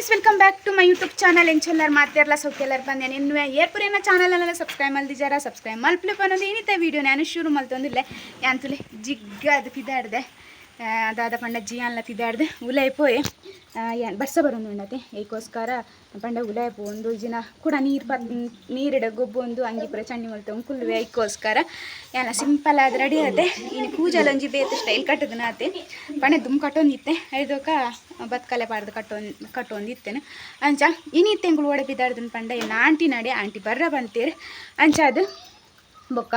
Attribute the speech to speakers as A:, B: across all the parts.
A: Guys, welcome back to my YouTube channel. ಎಂಚೆಲ್ಲರ್ ಮಾತೆರ್ಲ ಸೌಖ್ಯಲ್ಲರ್ ಬಂದೆ. ಇನ್ನು ಏರ್ಪುರೇನ ಚಾನಲ್ ಅಲ್ಲ ಸಬ್ಸ್ಕ್ರೈಬ್ ಮಲ್ದಿಜಾರ ಸಬ್ಸ್ಕ್ರೈಬ್ ಮಲ್ಪ್ಲೆ ಪನ್ನೊಂದು. ಏನಿತ್ತ ವೀಡಿಯೋ ನಾನು ಶುರು ಮಲ್ತೊಂದಿಲ್ಲ. ಯಾಂತುಲೆ ಜಿಗ್ಗ ಅದು ಪಿದಾಡ್ದೆ. ದಾದ ಪಂಡ ಜಿಯಾನ್ಲ ಪಿದಾಡ್ದೆ ಉಲೈ ಪೋಯೆ. ಯಾನ್ ಬರ್ಸ ಬರೊಂದುಂಡತೆ, ಐಕೋಸ್ಕರ ಪಂಡ ಉಲೈ ಪೋಂದು ಜಿನ ಕೂಡ ನೀರು ಪತ್ ನೀರಿಡ ಗೊಬ್ಬೊಂದು ಅಂಗಿ ಪೂರ ಚಣ್ಣಿ ಮಲ್ತೊಂದು ಕುಲ್ಲುವೆ. ಐಕೋಸ್ಕರ ಯಾನ ಸಿಂಪಲ್ ಆದ್ ರೆಡಿ ಆತೆ. ಇನ್ನು ಕೂಜಲೊಂಜಿ ಬೇತೆ ಸ್ಟೈಲ್ ಕಟ್ಟುದನಾತೆ. ಪಣೆ ದುಮ್ ಕಟ್ಟೊಂದಿತ್ತೆ, ಐದೋಕ ಬತ್ಕಲೆ ಪಾಡ್ದು ಕಟ್ಟೊಂದಿತ್ತೇನೆ. ಅಂಚ ಇನಿ ತೆಂಗುಳು ಓಡೆ ಪಿದಾಡ್ದನ್ ಪಂಡ ಎನ್ನ ಆಂಟಿ ನಡೆ ಆಂಟಿ ಬರ್ರ ಬಂತೀರ್. ಅಂಚ ಅದು ಬೊಕ್ಕ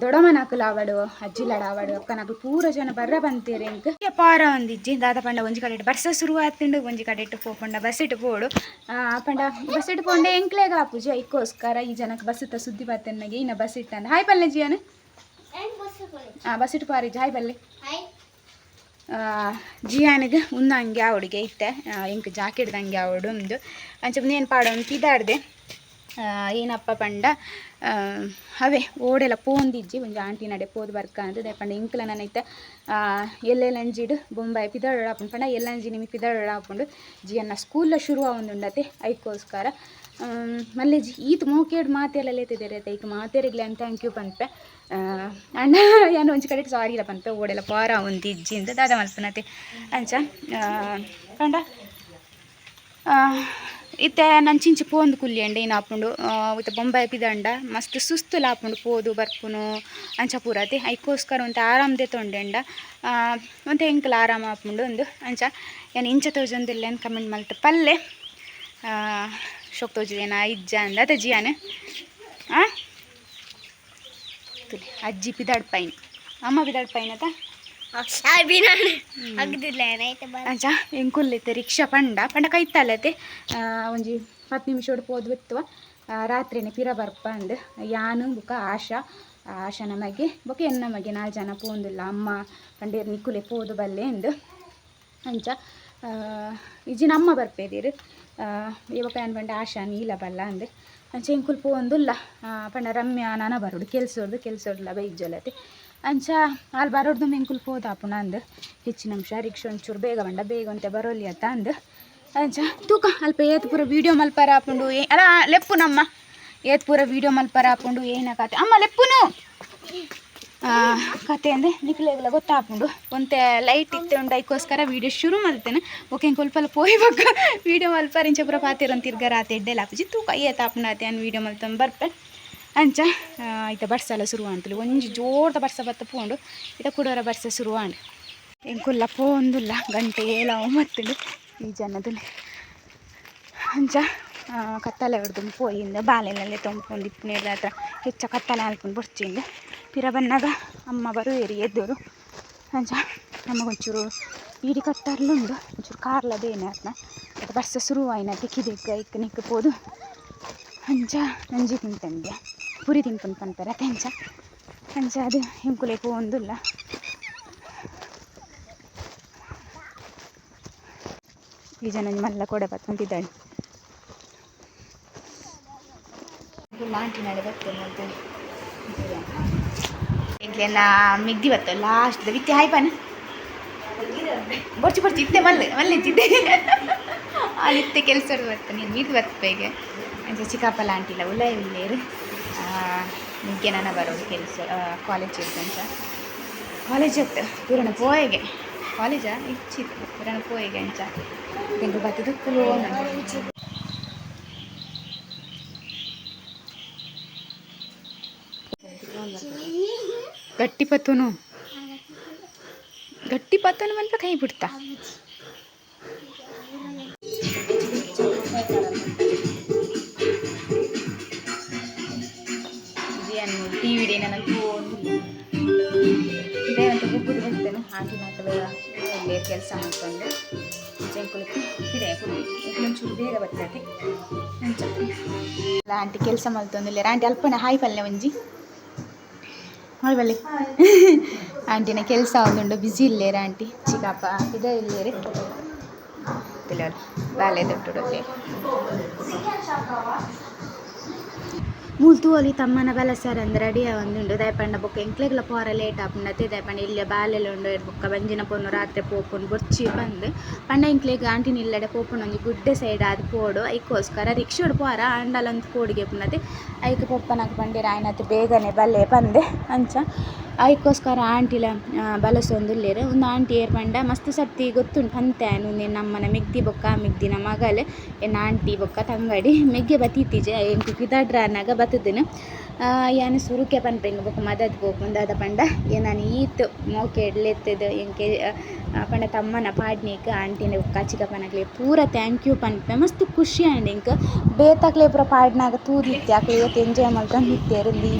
A: ದೊಡಮನಕುಲು ಆವಡು, ಅಜ್ಜಿಲಡ ಆವಡು, ಅಕ್ಕನಕುಲು ಪೂರ ಜನ ಬರ್ರ ಬಂತೀರ್. ಎಂಕ್ ಪಾರ ಒಂದಿಜ್ಜಿ. ದಾದ ಪಂಡ ಒಂಜಿ ಕಡೆಟ್ ಬರ್ಸ ಶುರು ಆತುಂಡು, ಒಂಜಿ ಕಡೆಟ್ ಪೋಪಂಡ ಬಸ್ಸಿಟ್ ಪೋಡು. ಪಂಡ ಬಸ್ಸಿಟ್ ಪೋಂಡೆ ಎಂಕ್ಲೆಗ್ ಆಪುಜಿ. ಐಕ್ಕೋಸ್ಕರ ಈ ಜನಕ್ಕೆ ಬಸ್ಸುತ್ತ ಸುದ್ದಿ ಬತ್ತನ್ನಾಗೆ ಇನ್ನ ಬಸ್ ಇಟ್ಟಂದ. ಹಾಯ್ ಪಲ್ಲೆ ಜಿಯಾನ. ಬಸ್ಸಿಟ್ ಪಾರಿಜ್ಜಿ. ಹಾಯ್ ಪಲ್ಲೆ ಜಿಯಾನಿಗೆ ಉಂದು ಹಂಗೆ ಆವಡಿಗೆ ಇತ್ತೆ ಎಂಕ್ ಜಾಕೆಟ್ ದಂಗೆ ಆವಡು ಉಂದು. ಅಂಚ ಏನು ಪಾಡೊಂದು ಪಿದಾಡ್ದೆ. ಏನಪ್ಪ ಪಂಡ ಅವೇ ಓಡೆಲ ಪೋಂದಿಜ್ಜಿ, ಒಂಜಿ ಆಂಟಿ ನಡೆ ಪೋದು ಬರ್ಕ ಅಂದ್. ಪಂಡ ಎಂಕ್ಲ ನನ ಇತ್ತೆ ಎಲ್ಲೆಲ್ಲಂಜಿಡ್ ಬೊಂಬಾಯಿ ಪಿದಾಡೋಡು ಆಪುಂಡು. ಪಂಡ ಎಲ್ಲಂಜಿ ನಿಮಿ ಪಿದಾಡೋಡು ಆಪುಂಡು. ಜಿಯನ್ನ ಸ್ಕೂಲ್ಲ ಶುರು ಆವೊಂದುಂಡತೆ, ಐಕ್ಕೋಸ್ಕರ. ಮಲ್ಲೆಜಿ ಈತ್ ಮೋಕೇಡ್ ಮಾತೆಲ್ಲ ಲೇತಿದ್ದಾರೆ ಐಕ್ ಮಾತೆರೆಗ್ಲ thank you ಪನ್ಪೆ. ಅಣ್ಣ ಯಾನ್ ಒಂಜಿ ಕಡೆಟ್ ಸಾರಿ ಇಲ್ಲ ಪನ್ಪೆ, ಓಡೆಲ ಪಾರ ಒಂದಿಜ್ಜಿ ಅಂದ್. ದಾದ ಮಲ್ಪುನತೆ. ಅಂಚ ಪಂಡ ಇತ್ತೆ ನಂಚಿಂಚಿ ಪೋಂದು ಕುಲ್ಲಿಯಂಡೆ ಏನಾಪುಂಡು. ಇತ್ತೆ ಬೊಂಬಾಯಿ ಪಿದಂಡ ಮಸ್ತ್ ಸುಸ್ತುಲ ಆಪುಂಡು, ಪೋದು ಬರ್ಪುನು ಅಂಚ ಪೂರತೆ. ಐಕ್ಕೋಸ್ಕರ ಒಂತೆ ಆರಾಮ್ ದೆತೊಂಡೆಂಡ ಒಂತೆ ಎಂಕಲ ಆರಾಮ ಆಪುಂಡು ಒಂದು. ಅಂಚ ಯಾನ್ ಇಂಚ ತೋಜೊಂದಿಲ್ಲ ಕಮೆಂಟ್ ಮಲ್ತ್ ಪಲ್ಲೆ. ಶೋಕ್ ತೋಜುವೇನ ಇಜ್ಜ ಅಂದ ಅತ ಜಿಯಾನ್. ತುಲೆ ಅಜ್ಜಿ ಪಿದಾಡ್ಪೈನ್, ಅಮ್ಮ ಪಿದಾಡ್ಪೈನತ. ಅಂಚ ಎಂಕುಲ್ಲೈತೆ ರಿಕ್ಷಾ ಪಂಡ ಪಂಡ ಕೈತಲ್ಲತೆ ಒಂಜಿ 10 ನಿಮಿಷ ಪೋದು ಬತ್ತುವ, ರಾತ್ರಿನೆ ಪಿರ ಬರ್ಪ ಅಂದ್. ಯಾನು ಬೊಕ ಆಶಾ, ಆಶಾ ಮಗೆ ಬೊಕ ಎನ್ನ ಮಗೆ 4 ಜನ ಪೋಂದುಲ್ಲ. ಅಮ್ಮ ಪಂಡೇರ್ ನಿಕುಲೆ ಪೋದು ಬಲ್ಲೆ ಅಂದ್. ಅಂಚ ಇಜ್ಜಿನ ಅಮ್ಮ ಬರ್ಪೆದಿರು. ಬೊಕ ಯಾನ್ ಪಂಡ ಆಶಾ ನೀಲ ಬಲ್ಲ ಅಂದ್. ಅಂಚ ಎಂಕುಲು ಪೋಂದುಲ್ಲ. ಪಂಡ ರಮ್ಯಾ ನನ ಬರೋಡು ಕೆಲ್ಸೊಡ್ದು ಕೆಲ್ಸೊಡ್ಲ ಬೈಜೊಲತೆ. ಅಂಚ ಆಲ್ ಬರೋಡ್ದು ಎಂಕುಲು ಪೋದಾಪುಂಡು ಅಂದ್. ಹೆಚ್ಚಿನ ಅಂಶ ರಿಕ್ಷಾ ಒಂಚೂರು ಬೇಗ ಬಂಡ ಬೇಗ ಒಂತೆ ಬರೋಲಿ ಅತ್ತ ಅಂದ್. ಅಂಚ ತೂಕ ಅಲ್ಪ ಏತ್ ಪೂರ ವೀಡಿಯೋ ಮಲ್ಪರ ಆಪುಂಡು. ಏ ಅಲ್ಲ ಲೆಪ್ಪು ನಮ್ಮ ಏತ್ ಪೂರ ವೀಡಿಯೋ ಮಲ್ಪರ ಆಪುಂಡು. ಏನ ಕತೆ ಅಮ್ಮ ಲೆಪ್ಪುನು ಕತೆ ಅಂದೆ ನಿಕ್ಲೆಗ್ಲ ಗೊತ್ತಾಪುಂಡು. ಒಂತೆ ಲೈಟ್ ಇತ್ತೆ ಉಂಡು, ಐಕ್ಕೋಸ್ಕರ ವೀಡಿಯೋ ಶುರು ಮಲ್ತೇನೆ. ಬೊಕ ಎಂಕ್ ಒಲ್ಪಲ ಪೋಯಿ ಬೊಕ್ಕ ವೀಡಿಯೋ ಮಲ್ಪರ ಇಂಚ ಪೂರ ಪಾತೆರೊಂದು ತಿರ್ಗರ ಆತೆ ಎಡ್ಡೆಲ ಆಪುಜಿ. ತೂಕ ಏತ್ ಆಪುಂಡು ಆತೆ ವೀಡಿಯೋ ಮಲ್ತೊಂದು ಬರ್ಪೆ. ಅಂಚ ಇತ್ತೆ ಬರ್ಸಲ ಶುರು ಆಂತುಲು. ಒಂಜಿ ಜೋರ್ದ ಬರ್ಸ ಬತ್ತ ಪೋಂಡು, ಇತ್ತೆ ಕುಡೋರ ಬರ್ಸ ಶುರು ಆಂಡ್. ಎಂಕುಲ್ಲ ಪೋಂದುಲ್ಲ. ಗಂಟೆ 7 ಮತ್ತುಂಡು ಈ ಜನದಲ್ಲಿ. ಅಂಚ ಕತ್ತಲೆ ಹೊಡ್ದು ಪೋಯಿಂದ ಬಾಲೆಲ್ಲ ತೊಂಪೊಂದು ಇಪ್ಪುನೇರ್ದ ಹತ್ರ ಹೆಚ್ಚ ಕತ್ತಲೆ ಅಲ್ಪುಂಡು ಬೊಡ್ಚಿಂದು. ಪಿರ ಬನ್ನಾಗ ಅಮ್ಮ ಬರುವೆರು ಎದ್ದರು. ಅಂಚ ನಮಗೊಂಚೂರು ಬೀಡಿ ಕಟ್ಟರ್ಲುಂಡು, ಒಂಚೂರು ಕಾರ್ಲದೇನೆ ಆತ್ನ. ಅದು ಬರ್ಸ ಶುರು ಆಯ್ನ ತಿಕ್ಕಿದೆಕ್ಕ ಇಕ್ ನಿಕ್ ಪೋದು. ಅಂಚ ನಂಜಿ ತಿಂತಂದೆ ಪುರಿ ತಿನ್ಪುಂಡು ಪನ್ಪೆರ್ ಅತೆ. ಅಂಚ ಅಂಚ ಅದು ಎಂಕುಲೆ ಪೋವೊಂದುಲ್ಲ. ಈ ಜನ ಮಲ್ಲ ಕೊಡೆ ಬತ್ತೊಂದಿದ್ದಾಳೆ. ಆಂಟಿ ನಾಳೆ ಬರ್ತೇನೆ ಅಂತೇಳಿ ಎಂಕ್ಲೆನ ಮಿಗ್ದಿ ಬತ್ತ ಲಾಸ್ಟ್ ವಿತ್ತಿ. ಹಾಯ್ ಪಾನ ಬೊರ್ಚಿ ಬೊರ್ಚಿ ಇತ್ತೆ ಮಲ್ಲೆ ಮಲ್ಲೆ ಇತ್ತಿದ್ದೆ ಅಲ್ಲಿ ಇತ್ತೆ ಕೆಲಸ ಬರ್ತಾನೆ ನೀನು ಮೀದ್ ಬತ್ತಬೇಗೆ. ಅಂಚ ಚಿಕ್ಕಪ್ಪಲ ಆಂಟಿಲ ಉಲ್ಲ ಇಲ್ಲೇರು. ನಿಗ್ಗೆ ನನ್ನ ಬರೋದು ಕೆಲಸ ಕಾಲೇಜ್ ಇರ್ತಂಚ ಕಾಲೇಜ್ ಅತ್ತ ಪೂರಣ ಪೋಯೆಗೆ ಕಾಲೇಜಾ ಇಚ್ಚಿತ್ತು ಪೂರಣ ಪೋಯೆಗೆ. ಅಂಚ ಎಂಕು ಬತ್ತದು ಕುಲೋ. ಗಟ್ಟಿ ಪತ್ತುನು ಗಟ್ಟಿ ಪತ್ತನು ಮಲ್ಪ ಕೈ ಬಿಡ್ತಾ. ಟಿ ವಿ ನನಗೆ ದೇವಂತ ಗುಬ್ಬುದು ಬರ್ತೇನೆ. ಆಂಟಿ ನಾಕಲು ಇಲ್ಲೇ ಕೆಲಸ ಮಾಡ್ಕೊಂಡು ಎಂಕುಲಕ್ಕೆ ಇದೆ ಒಂಚೂರು ಬೇಗ ಬರ್ತದೆ. ಅಂಚ ಆಂಟಿ ಕೆಲಸ ಮಲ್ತೊಂದಿಲ್ಲ. ಆಂಟಿ ಅಲ್ಪನೆ ಹಾಯ್ ಪಲ್ಲೆ ಒಂಜಿ ಹಾಯ್ ಬಲ್ಲೆ. ಆಂಟಿನ ಕೆಲಸ ಒಂದುಂಡು, ಬಿಸಿ ಇಲ್ಲೇರ ಆಂಟಿ. ಚಿಕ್ಕಪ್ಪ ಇದೆ ಇಲ್ಲೇರಿ ಬಾಲೆ ದೊಡ್ಡ. ಮೂಲು ತೂವೊಲಿ ತಮ್ಮನ ಬಲಸರಂದ್ ರೆಡಿ ಆವೊಂದುಂಡು ದಾಯೆ ಪಂಡ ಬೊಕ್ಕ ಎಂಕ್ಲೆಗ್ಲ ಪೋರ ಲೇಟ್ ಆಪುಂಡತೆ ದಾಯೆ ಪಂಡ ಇಲ್ಲೆ ಬಾಲೆಲ ಉಂಡು ಬೊಕ್ಕ ಬಂಜಿನ ಪೊಣ್ಣು ರಾತ್ರೆ ಪೋಪುಂಡು ಬೊರ್ಚಿ ಪಂದ್ ಪಂಡ ಎಂಕ್ಲೆಗ್ ಆಂಟಿನ ಇಲ್ಲಡೆ ಪೋಪುಂಡು ಒಂಜಿ ಗುಡ್ಡೆ ಸೈಡ್ ಆದ್ ಪೋಡು ಐಕೋಸ್ಕರ ರಿಕ್ಷಾಡ್ ಪೋರ ಆಂಡಲ ಒಂತೆ ಪೋಡಿಗೆ ಪುಂಡತೆ ಐಕ್ ಪೊಪ್ಪನಕ್ ಪಂಡೆರ್ ಆಯಿನಾತ್ ಬೇಗನೆ ಬಲ್ಲೆ ಪಂದ್ ಅಂಚ ಐಕೋಸ್ಕರ ಆಂಟಿಲ ಬಲಸೊಂದುಲ್ಲೆರ್ ಉಂದು ಆಂಟಿ ಏರ್ ಪಂಡ ಮಸ್ತ್ ಸರ್ತಿ ಗೊತ್ತುಂಡು ಪಂತೆ ಆಯೆ ಉಂದೆನ್ ನಮ್ಮನ ಮೆಗ್ದಿ ಬೊಕ್ಕ ಮೆಗ್ದಿನ ಮಗಲ್ ಎನ್ನ ಆಂಟಿ ಬೊಕ್ಕ ತಂಗಡಿ ಮೆಗ್ಗೆ ಬತ್ತಿತ್ತಿಜೆ ಎಂಕ್ ಪಿದಾಡ್ರ ಆನಗ ಬತ್ತುದಿನ ಯಾನ್ ಸುರುಕೆ ಪನ್ಪೆ ಎಂಕ್ ಬೊಕ್ಕ ಮದತ್ ಪೋಪುಂಡು ದಾದ ಪಂಡ ಎನನ್ ಈತ್ ಮೋಕೆಡ್ ಲೆತ್ತುದು ಎಂಕ್ ಪಂಡ ತಮ್ಮನ ಪಾಡ್ನಿಕ್ ಆಂಟಿನ ಬೊಕ್ಕ ಚಿಕ್ಕಪ್ಪನಕ್ಲೆ ಪೂರ thank you ಪನ್ಪೆ ಮಸ್ತ್ ಖುಷಿ ಆಂಡ್ ಎಂಕ್ ಬೇತಕ್ಲೆ ಪೂರ ಪಾಡ್ನಾಗ ತೂದಿತ್ತೆ ಅಕ್ಲು ಏತ್ ಎಂಜಾಯ್ ಮಲ್ತೊಂದಿತ್ತೆರ್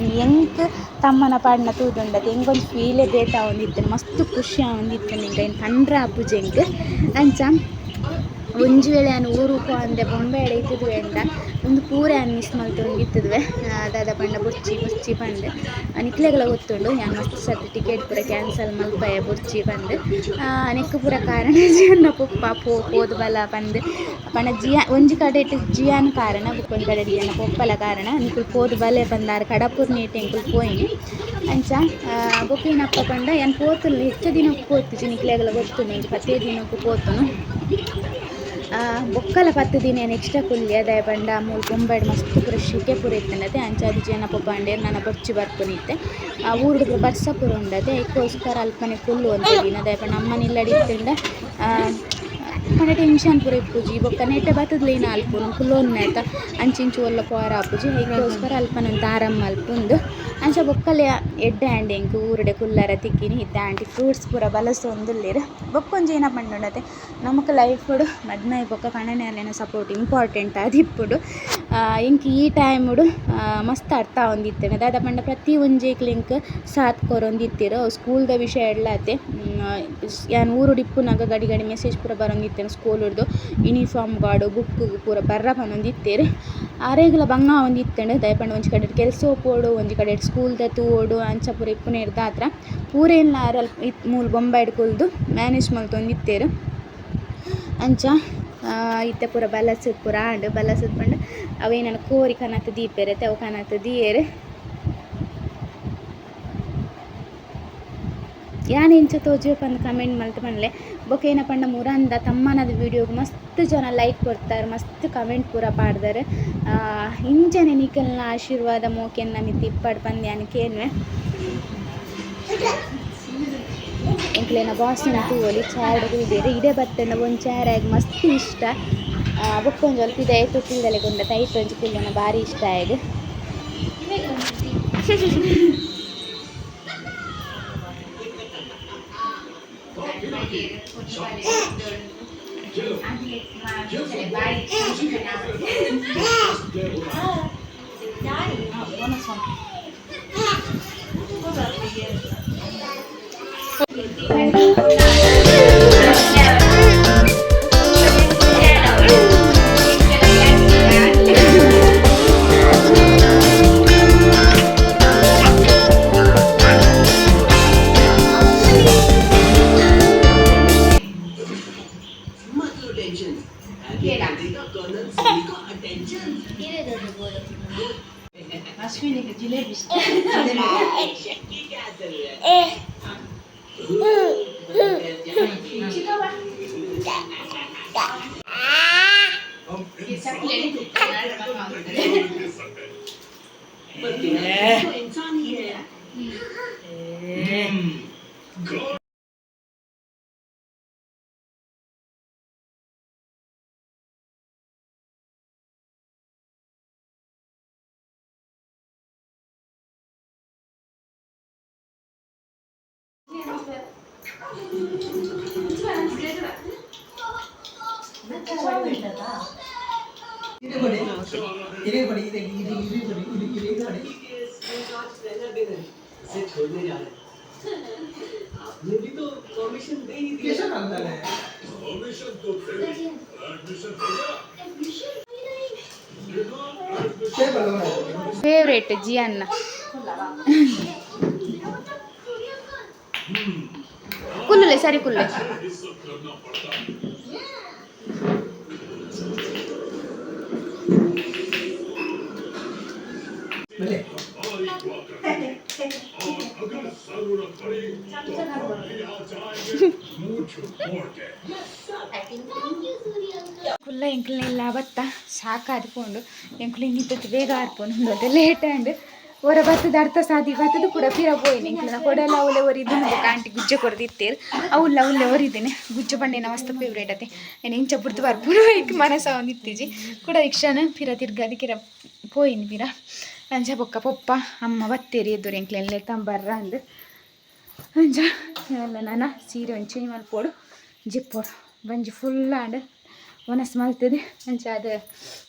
A: ಎಂಕ್ ತಮ್ಮನ ಪಾಡ್ನ ತೂದುಂಡತೆ ಎಂಕೊಂಜಿ ಫೀಲೇ ಬೇತೆ ಆವೊಂದಿತ್ತ್ಂಡ್ ಮಸ್ತ್ ಖುಷಿ ಆವೊಂದಿತ್ತ್ಂಡ್ ಎಂಕ್ ಐನ್ ಪಂಡ್ರೆ ಆಪುಜಿ ಎಂಕ್ ಅಂಚ ಒಂಜಿ ವೇಳೆ ಯಾನ್ ಊರು ಪೋವಂದೆ ಬೊಂಬೆಡ್ ಇತ್ತುದುವೆಂಡ ಉಂದು ಪೂರ ಯಾನ್ ಮಿಸ್ ಮಲ್ತೊಂದಿತ್ತುದುವೆ ದಾದ ಪಂಡ ಬೊರ್ಚಿ ಬೊರ್ಚಿ ಪಂದ್ ನಿಕ್ಲೆಗ್ಲ ಗೊತ್ತುಂಡು ಯಾನ್ ಮಸ್ತ್ ಸರ್ತಿ ಟಿಕೆಟ್ ಪೂರ ಕ್ಯಾನ್ಸಲ್ ಮಲ್ಪಯೆ ಬೊರ್ಚಿ ಪಂದ್ ನೆಕ್ಕ್ ಪೂರ ಕಾರಣ ಜಿಯನ್ನ ಪೊಪ್ಪ ಪೋ ಪೋದು ಬಲ ಪಂದ್ ಪಂಡ ಜಿಯಾ ಒಂಜಿ ಕಡೆಟ್ ಜಿಯಾನ್ ಕಾರಣ ಬೊಕ್ಕ ಒಂಜಿ ಕಡೆಟ್ ಜಿಯನ್ನ ಪೊಪ್ಪಲ ಕಾರಣ ನಿಕುಲು ಪೋದು ಬಲೆ ಪಂದ್ ಆರ್ ಕಡಪುರ್ನೇಟ್ ಎಂಕುಲು ಪೋಯಿನಿ ಅಂಚ ಬೊಕ್ಕ ಏನಪ್ಪ ಪಂಡ ಯಾನ್ ಪೋತುಲ್ಲ ಹೆಚ್ಚ ದಿನಕ್ಕು ಪೋತುಜಿ ನಿಕ್ಲೆಗ್ಲ ಗೊತ್ತುಂಡು ಒಂಜಿ ಪತ್ತೇ ದಿನಕ್ಕು ಪೋತುನು ಬೊಕ್ಕಲ ಪತ್ತ್ ದಿನ ನೆಕ್ಸ್ಟ್ ಕುಲ್ಯ ದಾಯೆ ಪಂಡ ಮೂಲು ಬೊಂಬೈಡ್ ಮಸ್ತ್ ಪೂರ ಶೆಕೆ ಪೂರ ಇತ್ತುಂಡತೆ ಅಂಚಾದ್ ಜಿಯನ್ನ ಪೊಪ್ಪ ಪಂಡೆರ್ ನನ ಬೊರ್ಚಿ ಬರ್ಪುನಿತ್ತೆ ಊರುಡು ಪೂರ ಬರ್ಸ ಪೂರ ಉಂಡತೆ ಐಕೋಸ್ಕರ ಅಲ್ಪನೆ ಕುಲ್ಲು ಒಂತೆ ದಿನ ದಾಯೆ ಪಂಡ ಅಮ್ಮನ ಇಲ್ಲಡ್ ಇತ್ತುಂಡ ಪಂಡ ಟೆನ್ಷನ್ ಪೂರ ಇಪ್ಪುಜಿ ಬೊಕ್ಕ ನೆಟೆ ಬತ್ತುದ್ಲ ಅಲ್ಪುನು ಕುಲ್ಲೊನ್ನೆತ ಅಂಚಿ ಇಂಚಿ ಒಲ್ಲ ಪೋರ ಆಪುಜಿ ಐಕೋಸ್ಕರ ಅಲ್ಪನೆ ಒಂತೆ ಆರಾಮ್ ಮಲ್ಪುಂದು ಅಂಚ ಬೊಕ್ಕಲ ಎಡ್ಡೆ ಆಂಡ್ ಎಂಕ್ ಊರುಡೆ ಕುಲ್ಲರ ತಿಕ್ಕಿನಿ ಇತ್ತೆ ಆಂಟಿ ಫ್ರೂಟ್ಸ್ ಪೂರ ಬಲಸೊಂದುಲ್ಲೆರ್ ಬೊಕ್ಕೊಂಜಿ ಏನ ಪಂಡುಂಡತೆ ನಮಕ್ ಲೈಫುಡು ಮದ್ಮೆ ಬೊಕ್ಕ ಕಂಡನಿಯರ್ಲೆನ ಸಪೋರ್ಟ್ ಇಂಪಾರ್ಟೆಂಟ್ ಆದಿಪ್ಪುಡು ಎಂಕ್ ಈ ಟೈಮುಡು ಮಸ್ತ್ ಅರ್ಥ ಆವೊಂದಿತ್ತ್ಂಡ್ ದಾದ ಪಂಡ ಪ್ರತಿ ಒಂಜೆಕ್ಲ ಎಂಕ್ ಸಾಥ್ ಕೊರೊಂದಿತ್ತೆರ್ ಅವು ಸ್ಕೂಲ್ದ ವಿಷಯ ಎಡ್ಲಾತೆ ಯಾನ್ ಊರುಡು ಇಪ್ಪುನಗ ಗಡಿ ಗಡಿ ಮೆಸೇಜ್ ಪೂರ ಬರೊಂದಿತ್ತ್ಂಡ್ ಸ್ಕೂಲುಡ್ದು ಯೂನಿಫಾರ್ಮ್ ಗಾಡು ಬುಕ್ ಪೂರ ಬರ್ರ ಪನೊಂದಿತ್ತೆರ್ ಆರೆಗ್ಲ ಬಂಗ ಆವೊಂದಿತ್ತ್ಂಡ್ ದಾಯೆ ಪಂಡ ಒಂಜಿ ಕಡೆಟ್ ಕೆಲಸ ಪೋಡು ಒಂಜಿ ಕಡೆಟ್ ಸ್ಕೂಲ್ದ ತೂವೊಡು ಅಂಚ ಪೂರ ಇಪ್ಪುನೆರ್ದಾತ್ರ ಪೂರೆನ್ಲ ಆರ್ ಅಲ್ಪ ಮೂಲು ಬೊಂಬೈಡ್ ಕುಲ್ದು ಮ್ಯಾನೇಜ್ ಮಲ್ತೊಂದಿತ್ತೆರ್ ಅಂಚ ಇತ್ತೆ ಪೂರ ಬಲಸುದು ಪೂರ ಆಂಡ್ ಬಲಸುದು ಪಂಡ ಅವೇನನ ಕೋರಿ ಕನತ್ ದೀಪೆರ್ ಅತೆ ಅವು ಕನತ್ ದೀಯೆರ್ ಯಾನ್ ಎಂಚ ತೋಜುವೆ ಪಂದ್ ಕಮೆಂಟ್ ಮಲ್ತ್ ಪನ್ಲೆ ಬೊಕ ಏನ ಪಂಡ ಮುರಂದ ತಮ್ಮನದ ವೀಡಿಯೋಗ್ ಮಸ್ತ್ ಜನ ಲೈಕ್ ಕೊರ್ತಾರ್ ಮಸ್ತ್ ಕಮೆಂಟ್ ಪೂರ ಪಾಡ್ದೆರ್ ಇಂಚನೆ ನಿಕಲ್ನ ಆಶೀರ್ವಾದ ಮೋಕೆನ್ ಮಿತ್ತ್ ಇಪ್ಪಡ್ ಪಂದ್ ಯಾನ್ ಕೇನ್ವೆ ಎಂಕ್ಲೆನ ಬಾಸ್ನ ತೂವೊಲಿ ಚೇರ್ಡ್ ಕುಲ್ದೆರ್ ಇಡೆ ಬತ್ತುಂಡ ಒಂಜಿ ಚೇರ್ ಆಯಗ್ ಮಸ್ತ್ ಇಷ್ಟ ಬೊಕ್ಕ ಒಂಜಿ ಅಲ್ಪ ಪಿದಯಿ ತೊಟ್ಟಿಲ್ದ ಲೆಕ ಉಂಡು ಐಟ್ ಒಂಜಿ ಕುಲ್ಲುನ ಬಾರಿ ಇಷ್ಟ ಆಯಗ್.
B: मत लो टेंशन देगा कर्नल सनी को अटेंशन। क्या चल रहा है? पर तो इंसान ही है। इसे छोड़ने जा रहे हैं। आपने भी तो परमिशन दे ही दिया।
A: ಫೇವ್ರೇಟ್ ಜಿಯನ್ನ ಕುಲ್ಲುಲೆ ಸರಿ ಕುಲ್ಲೆ. ಕುಲ್ಲ ಎಂಕಲ್ನ ಇಲ್ಲ ಬತ್ತ ಸಾಕಾದ್ ಪೋಂಡು. ಎಂಕುಲು ಇನ್ನಿತ್ತತ್ತು ಬೇಗ ಆರ್ಪೋನು ಉಂದು ಲೇಟ್ ಆಂಡ್. ಒರ ಬತ್ತದ ಅರ್ಥ ಸಾದಿ ಬತ್ತದ ಕೂಡ ಪಿರ ಪೋಯಿನಿ. ಎಂಕಲ್ನ ಕೊಡೆಲ್ಲ ಅವಳೆ ಒರಿದ್ದೀನಿ. ಬೊಕ್ಕ ಆಂಟಿ ಗುಜ್ಜೆ ಕೊರ್ದಿತ್ತೇರು, ಅವುಲ್ಲ ಅವಳೆ ಒರಿದ್ದೀನಿ. ಗುಜ್ಜೆ ಪಂಡಿನ ಮಸ್ತ್ ಫೇವ್ರೇಟ್ ಅತೆ. ಏನು ಇಂಚ ಬುಡ್ದು ಬರ್ಪುನು ಐಕ್ ಮನಸ್ಸ ಇತ್ತೀಜಿ. ಕೂಡ ಈ ಕ್ಷಣ ಪಿರ ತಿರ್ಗದಿ ಕಿರ ಪೋಯಿನಿ ಪಿರ. ಅಂಚ ಬೊಕ್ಕ ಪೊಪ್ಪ ಅಮ್ಮ ಬತ್ತೇರಿ ಎದುರು ಎಂಕ್ಲೆಲ್ಲ ತಂಬರ್ರ ಅಂದ್. ಅಂಚ ಎಲ್ಲ ನಾನ ಸೀರೆ ಒಂಚಿ ಚೇಂಜ್ ಮಲ್ಪೋಡು, ಜಿಪ್ಪೋಡು. ಬಂಜಿ ಫುಲ್ ಆಂಡ್, ಒನಸ್ ಮಲ್ತದೆ. ಅಂಚ ಅದು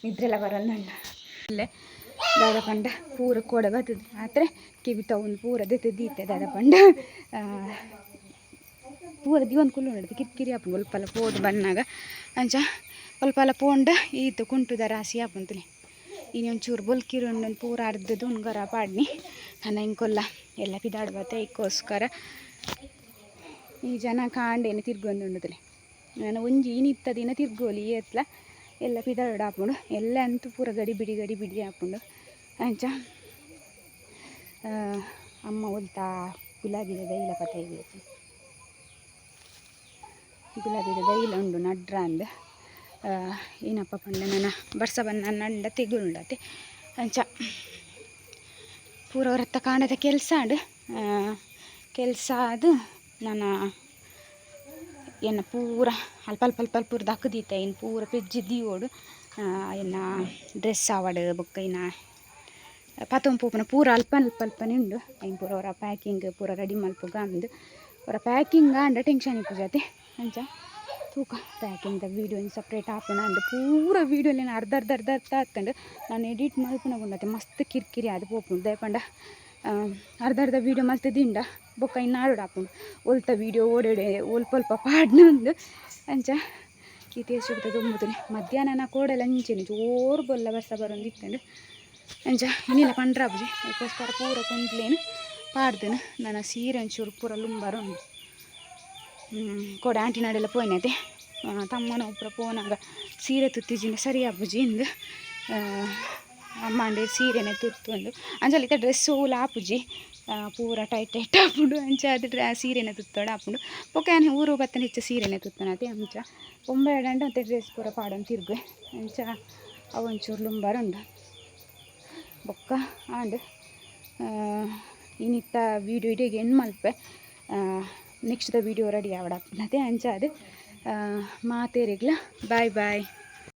A: ನಿದ್ರೆಲ್ಲ ಬರೋಂದುಂಡು. ಇಲ್ಲೇ ದಾದ ಪಂಡ ಪೂರ ಕೋಡ ಬತ್ತದ ಆತ್ರೆ ಕಿವಿ ತಗೊಂಡು ಪೂರ ದೆತ್ತ್ ದೀತೆ. ದಾದ ಪಂಡ ಪೂರ ದಿವೊಂದು ಕುಲ್ಲು ಉಂಡು, ಕಿರಿಕಿರಿ ಆಪುಂಡು ಒಲ್ಪಲ ಪೋದು ಬನ್ನಾಗ. ಅಂಚ ಒಲ್ಪಲ ಪೋಂಡ ಈತ್ ಕುಂಟುದ ರಾಸಿ ಆಪುಂಡು. ಇನಿ ಒಂಚೂರು ಬೊಲ್ಕಿರು ಉಂಡು, ಪೂರ ಅರ್ಧದ ಉಂಗರ ಪಾಡ್ನಿ. ನನ ಇಂಕೊಲ್ಲ ಎಲ್ಲ ಪಿದಾಡ್ಬತ್ತೆ. ಐಕ್ಕೋಸ್ಕರ ಈ ಜನ ಕಾಂಡೇನು ತಿರ್ಗೊಂದುಂಡುತ್ತಲೆ. ನಾನು ಒಂಜಿ ಇನಿತ್ತ ದಿನ ತಿರ್ಗೋಲಿ ಏತ್ಲ ಎಲ್ಲ ಪಿದಾಡ್ ಆಪುಂಡು. ಎಲ್ಲ ಅಂತೂ ಪೂರ ಗಡಿ ಬಿಡಿ ಗಡಿ ಬಿಡಿ ಆಪುಂಡು. ಅಂಚ ಅಮ್ಮ ಒಲ್ತಾ ಗುಲಾಬಿದ ದೈಲ ಪತೈ, ಗುಲಾಬಿದ ದೈಲ ಉಂಡು ನಡ್ರ ಅಂದ್. ಏನಪ್ಪ ಪಂಡ ನನ್ನ ಬರ್ಸ ಬನ್ನ ನಂಡ ತೆಗುಂಡತೆ. ಅಂಚ ಪೂರ ಹೊರತ್ತ ಕಾಂಡದ ಕೆಲಸ ಆಂಡ್. ಕೆಲಸ ಅದು ನನ್ನ ಎನ್ನ ಪೂರ ಅಲ್ಪ ಅಲ್ಪ ಅಲ್ಪ ಪೂರ ದಕ್ಕದೀತ ಇನ್ನು ಪೂರ ಪೆಜ್ಜಿ ದೀವೋಡು. ಎನ್ನ ಡ್ರೆಸ್ ಆವಡ್ ಬೊಕ್ಕ ಇನ್ನ ಪತೊಂದು ಪೋಪುನ ಪೂರ ಅಲ್ಪ ಅಲ್ಪ ಅಲ್ಪನೆ ಉಂಡು. ಐನ್ ಪೂರ ಒರ ಪ್ಯಾಕಿಂಗ್ ಪೂರ ರೆಡಿ ಮಲ್ಪುಗ ಅಂದ್. ಒರ ಪ್ಯಾಕಿಂಗ್ ಆಂಡ ಟೆನ್ಷನ್ ಇಪ್ಪುಜತೆ. ಅಂಚ ತೂಕ ಪ್ಯಾಕಿಂಗ್ದ ವೀಡಿಯೋ ಒಂಜಿ ಸಪ್ರೇಟ್ ಆಪುಂಡು ಅಂದ್. ಪೂರ ವೀಡಿಯೋಲೆನ್ ಅರ್ಧ ಅರ್ಧ ಅರ್ಧ ಅರ್ಧ ಆತುಂಡು. ನಾನು ಎಡಿಟ್ ಮಲ್ಪುನಗ ಮಸ್ತ್ ಕಿರಿಕಿರಿ ಆದ್ ಪೋಪುಂಡು. ದಾಯೆ ಪಂಡ ಅರ್ಧ ಅರ್ಧ ವೀಡಿಯೋ ಮಲ್ತ್ ಬೊಕ್ಕ ಇನ್ನು ಆಡೋಡು ಆಪುಂಡು. ಒಲ್ತ ವೀಡಿಯೋ ಓಡೆಡೆ ಒಲ್ಪ ಒಲ್ಪ ಪಾಡ್ನ. ಅಂಚ ಈ ತೇಜ್ ದೊಂಬುದುನೆ. ಮಧ್ಯಾಹ್ನ ನಾ ಕೋಡೆಲ ಅಂಚೆನೆ ಜೋರು ಬೊಲ್ಲ ಬರ್ಸ ಬರೊಂದಿತ್ತುಂಡು. ಅಂಚ ಇನಿಲ ಪಂಡ್ರಾಪುಜಿ. ಅದಕ್ಕೋಸ್ಕರ ಪೂರ ಕುಂಟ್ಲೇನು ಪಾಡ್ದನು. ನನ್ನ ಸೀರೆ ಒಂಚೂರು ಪೂರ ಲುಂಬರ ಉಂಡು. ಕೋಡೆ ಆಂಟಿನಾಡೆಲ್ಲ ಪೋಯಿನತೆ. ತಮ್ಮನ ಒಬ್ಬರ ಪೋನಾಗ ಸೀರೆ ತುತ್ತಿಜಿಂಡ ಸರಿ ಆಪುಜಿ ಇಂದು. ಅಮ್ಮಾಂಡೆ ಸೀರೆನೆ ತುತ್ತೊಂದು. ಅಂಚ ಡ್ರೆಸ್ ಓಲ ಆಪುಜಿ, ಪೂರ ಟೈಟ್ ಟೈಟ್ ಆಪುಂಡು. ಅಂಚ ಅದು ಸೀರೆನೆ ತುತ್ತೋಡು ಆಪುಂಡು. ಬೊಕ್ಕ ಯಾನ್ ಊರು ಬತ್ತನ ಹೆಚ್ಚ ಸೀರೆನೆ ತುತ್ತುನತೆ. ಅಂಚ ಬೊಂಬೆ ಅಂಡ ಅಂತೆ ಡ್ರೆಸ್ ಪೂರ ಪಾಡೊಂದು ತಿರುಗುವೆ. ಅಂಚ ಅವು ಒಂಚೂರು ಲುಂಬರ ಉಂಡು. ಬೊಕ್ಕ ಆಂಡ್ ಇನಿತ್ತ ವೀಡಿಯೋ ಇಡೆಗ್ ಎಂಡ್ ಮಲ್ಪೆ. ನೆಕ್ಸ್ಟ್ ದ ವೀಡಿಯೋ ರೆಡಿ ಆವಡಾಪುಂಡು. ಅಂಚ ಅದು ಮಾತೇರಿಗ್ಲ ಬಾಯ್ ಬಾಯ್.